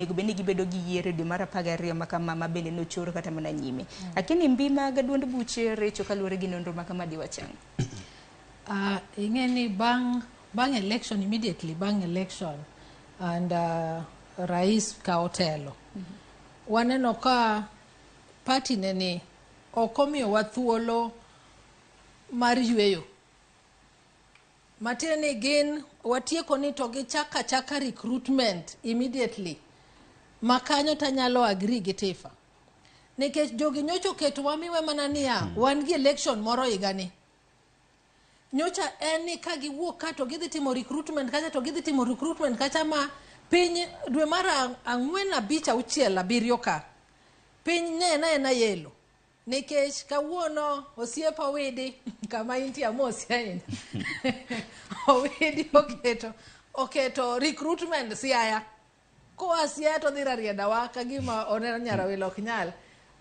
Onego bed ni gibedo gi yiero e dwe mar 12 ma kama ma bende nochor kata mana nyime. Lakini mbi mag duond buche recho kaluwore gi nonro ma kama diwach ang'o? Ing'e ni bang' election, immediately bang' election and rais kawo telo, waneno ka party ne ni ok omiyowa thuolo mar yweyo. Matiende ni gin watieko ni to gichako achaka recruitment immediately. Ma kanyo tanyalo agree gi Tifa. Nikech jogi nyocha oketowa miwe mana niya, wan gi election moro higani. Nyocha en ni ka giwuok ka to gidhi timo recruitment kacha, to gidhi timo recruitment kacha, ma piny dwe mar 4, 5, 6, 7 ka piny ne en aena yelo. Nikech kawuono osiepa Owidi kama intie, amosi ahinya. Owidi oketo recruitment Siaya. Koa Siaya to dhi Rarieda wa ka gima oneno Nyarawil ok nyal.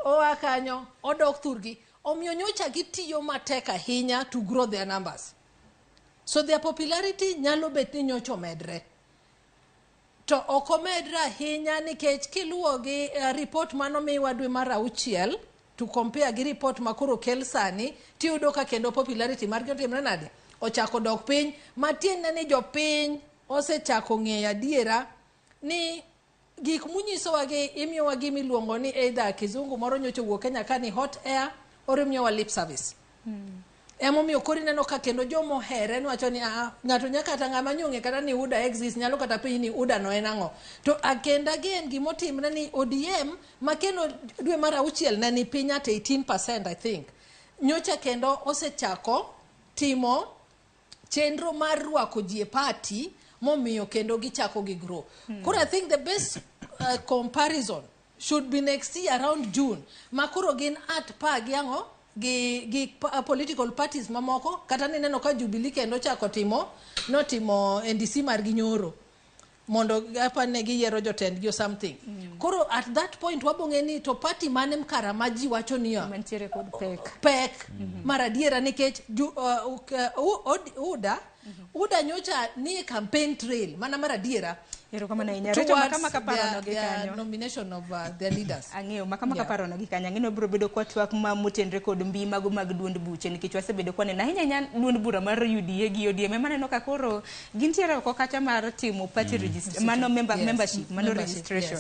Oa kanyo odok thurgi. Omiyo nyocha gitiyo matek ahinya to grow their numbers. So their popularity nyalo bet ni nyocha omedre. To ok omedre ahinya nikech kiluwo gi report manomiwa dwe mar 6 to compare gi report ma koro okel sani, tiyudo ka kendo popularity margi otimre nade? Ochako dok piny. Matiende ni jopiny osechako ng'eyo adiera ni gik munyisowa gi imiyowa gima iluongo ni either kizungu moro nyocha owuok Kenya ka ni hot air or imiyowa lip service. Emomiyo koro ineno ka kendo jomohere niwacho ni aa, ng'ato nya kata ng'ama nyong'e kata ni UDA exist nyalo kata penji ni UDA no en ang'o. To kendo again gimotimre ni ODM ma kendo dwe mar 6 ne ni piny at 18%, I think. Nyocha kendo osechako timo chenro mar rwako ji e party momiyo kendo gichako gi grow. Koro I think the best comparison should be next year around June ma koro gin at par gi ang'o gi political parties mamoko. Kata nineno ka Jubilee kendo chako timo notimo NDC margi nyoro mondo apani giyiero jotendgi or something. Koro at that point wabong'e ni to party mane kara ma ji wacho niya mantiere kod pek. Pek mar adiera nikech UDA UDA nyocha nie campaign trail mana mar adiera Erokamano ahinya. Recho towards makama kaparono gi their kanyo. Nomination of their leaders. Ang'eyo makama Yeah. kaparono gi kanyo. Ang'eyo ni wabiro bedo kwatwak ma motenre kod mbi mago mag duond buche nikech wasebedo kwaneno ahinya ahinya duond bura mar UDA gi ODM ema aneno ka koro gintiere oko kacha mar timo party register mano member, Yes. membership mano Membership, registration. Yes.